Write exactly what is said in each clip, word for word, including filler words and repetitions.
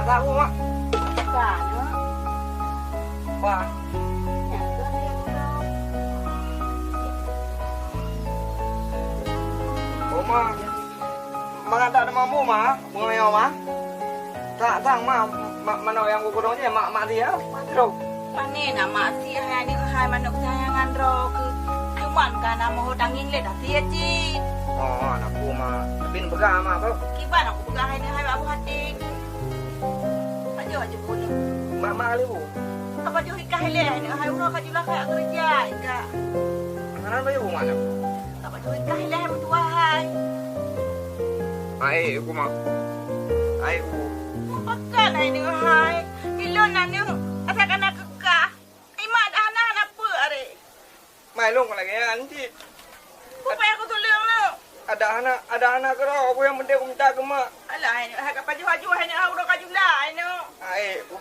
Tahu, Mak? Bukan, Mak. Wah. Nyan tu ada yang tahu. Oh, Mak. Mangat dak na mampu, Mak. Bunga nyoe, Mak. Tak, tang, Mak. Mak, manok nyang kukeudong jih, Mak, Mak dia. Trok. Pane na Mak si hai aneuk hai manok kesayangan droe keuh. Cuman ka na moho tangieng lé dah sie cit. Oh, anakku, Mak. Tapi neupeugah, Mak, bro. Kiban aku peugah hai aneuk hai bak buhating. Pajoh aju bu nyoe. Mak, mak, lé bu. Ka pajoh ikah ilée hai aneuk hai uroe ka jula kaya keureuja ikah. Hana pajoh bu, Mak, nyoe? Ka pajoh ikah ilée hai meutuah hai. Ai, ku, Mak. Ai, ku. Pakon hai aneuk hai? Ilôn aneuk, asai ka na keukah. Imak dah hana, hana peue aré. Mai lôn lagée nyan cit. Peue payah kutuleueng nyoe? Adak hana, adak hana keudroe, peue nyang penting kumita keu mak. Alah, hai nyoe, hai ka pajoh aju, hai nyoe, hai uroe ka jula, hai nyoe. Hai, ku.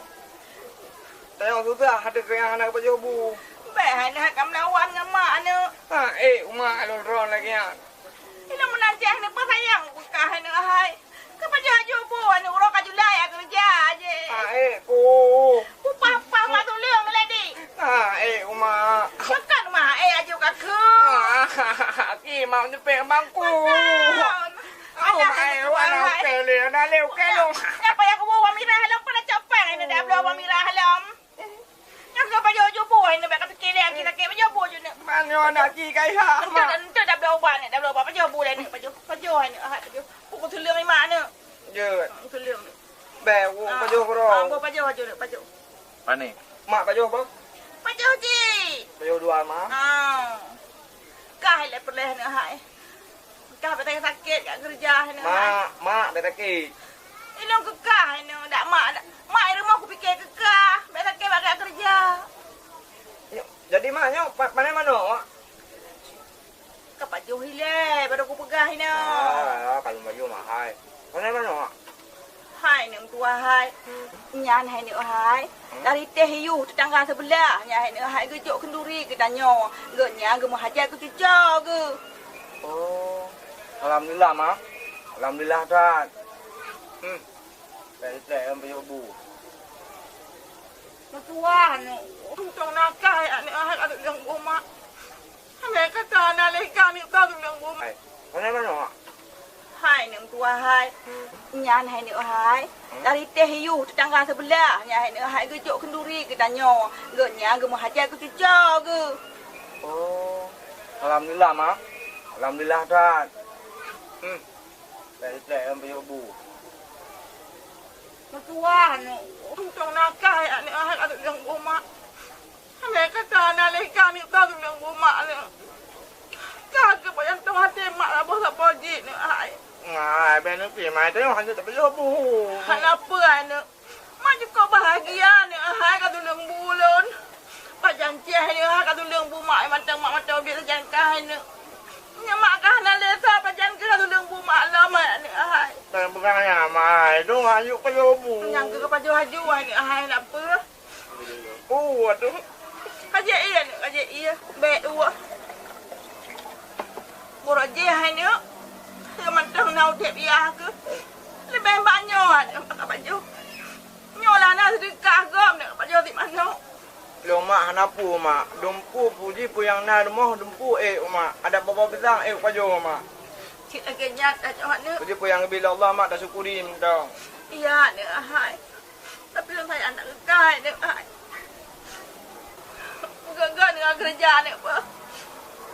Tanyong susah, hana keu nyang hana pajoh bu. Bèk, hai nyoe, hai ka meulawan ngon mak nyoe. Hai, umak lôn droe lagée nyan. Ilôn meunan cit hai nyoe, peusayang ku kah hai nyoe hai. Ka pajoh aju bu, hai nyoe, uroe ka jula ya keureuja jih. Ah, eh, ku. Ku pah-pah mak tuleueng lé di. Ah, eh, umak. Makan mak, eh, aju ka keu. Ah, ki mak nyepek bangku. Makan. Au, alah, mai, alah, wana alah. Uke lé, na lé uke lôn. Nyang payah kubu bak mirah lom, pada capang ini dah bloe bak mirah lom. Nyang ka pajoh-joh bu, hai nyoe, bèk ka pike lé, aki sakét, pajoh bu ju nyoe. Man nyoe aneuk aki kaiha, mak. Enteuk, enteuk dah bloe ubat nyoe, dah bloe ubat, pajoh bu lé nyoe, pajoh. Pajoh hai nyoe, ahai pajoh. Pukul tuleueng imak nyoe. Jeuet. Hmm, tuleueng. Bèk, bu, ah, pajoh keudroe. Ah, bu pajoh, pajoh nyoe, pajoh. Pane? Mak pajoh, bang? Pajoh cit. Pajoh dua, mak. Ah. Kah ilée peureulèe nyoe hai. Kah bèk sakét ka keureuja nyoe hai. Mak, mak bèk sakét. Ilôn keu kah nyoe, dak mak, dak. Mak i rumoh kupike keu kah, bèk sakét bak ka keureuja. Nyoe, jadi mak nyoe pa-, pane manok, mak? Ka pajoh ilée, baru kupeugah nyoe. Ah, kalau pajoh mak hai. Pane manok, mak? Hai nyoe meutuah hai. Nyan hai nyoe hai. Hmm? Dari teh yue teutangga seubeulah nyan hai nyoe hai geujok kheunduri geutanyoe. Geuh nyan geumeuhajat keu cucoe geuh. Oh. Alhamdulillah, mak. Alhamdulillah that. Hmm. Dari teh nyang pajoh bu. Meutuah nyoe. Untông nakah hai nyoe hai ka tuleueng bu mak. Andai kata na lé ka nyoe ka tuleueng bu mak. Hai. Pane manok, mak? Hai nyoe meutuah hai. Nyan hai nyoe hai. Hmm? Dari teh yue teutangga seubeulah nyan hai nyoe hai geujok kheunduri geutanyoe. Geuh nyan geumeuhajat keu cucoe geuh. Oh. Alhamdulillah, mak. Alhamdulillah that. Hmm. Dari teh nyang pajoh bu. Meutuah nyoe. Untông nakah hai nyoe hai ka tuleueng bu mak. Andai kata na lé ka nyoe ka tuleueng bu mak nyoe. Ka keupeue nyang teuh até mak saboh-saboh jih nyoe hai. Ngai, bèk nyoe pih, mai teuh hana tapajoh bu. Hana peue nyoe. Mak cukôp bahagia nyoe hai ka tuleueng bu lôn. Pajan cit hai nyoe hai ka tuleueng bu mak, mantong mak mantong biet sajan kah hai nyoe. Nyoe mak ka hana lé sa pajan keuh ka tuleueng bu mak lom hai nyoe hai. Tang peugah nyan, mai dong ayu pajoh bu. Nyang keuh ka pajoh aju hai nyoe hai, na peue. Oh, aduh. Ka jeuet ie nyoe, ka jeuet ie. Bèk dua. Burok jih hai nyoe. Keu mantong na udeb yah keuh. Leubeh bak nyoe nyoe ka pajoh. Nyoe lah na seudeukah gob nyoe ka pajoh sit manok. Lôn mak hana peue mak. Dum peue, peue jih peue nyang na rumoh dum peue ék mak. Adak babah pisang ék pajoh mak. Cit lagèe nyan dah nyoe nyoe. Peue jih peue nyang geubri lé Allah mak, tasyukuri mantong. Iya nyoe hai. Tapi lôn sayang aneuk kah nyoe hai. Geuh-geuh nyoe keureuja nyoe beuh.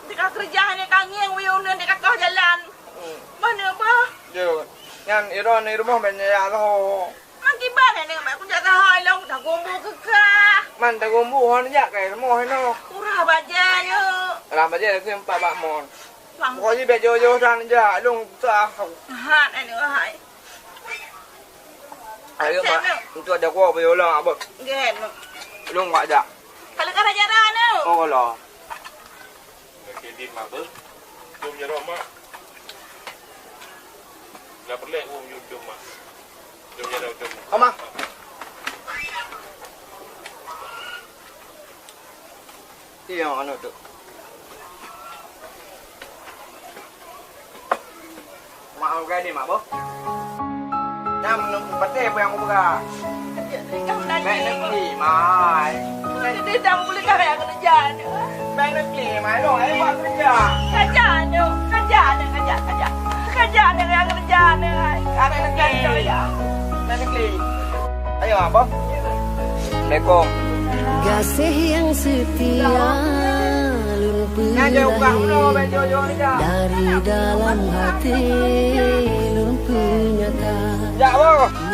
Teuka keureuja nyoe ka ngieng miyueb nyoe teuka koh jalan. Hmm. Bah nyoe beuh. Jeuet. Nyan i droeneuh i rumoh bèk neujak saho. Man kiban nyoe bèk kujak saho ilôn tagumbu keu kah. Man tagumbu ho neujak keu i rumoh inoe. Murah bajèe nyoe. Murah bajèe, tapi empat bak mon. Pokok jih bèk jauh-jauh that neujak, lôn susah. Hat nyoe hai. Ayo, Mak. Untuk ada kuah bagi ulang, Abang. Gen. Lôn wak jak. Kalau kata jalan tu. Oh, lah. Okey, di mak ber. Jom jalan, Mak. Dah perlek, um, jom, jom, Mak. Jom jalan, jom. Mak. Iya, anu tu. Mak, orang ni, Mak, boh. Nam, nam, patéh peue nyang kupeugah. Bèk neuklik, Mai. Bèk neuklik, Mai. Long, ayo buat keureuja. Keureuja nyoe, keureuja nyoe, keureuja, keureuja. Keureuja nyoe nyang keureuja nyoe, ai. Bèk neuklik. Bèk neuklik. Ayo, Abah. Assalamualaikum. Gaséh nyang seutia lôn peulahé dari dalam haté lôn peunyata. Jak, Boh.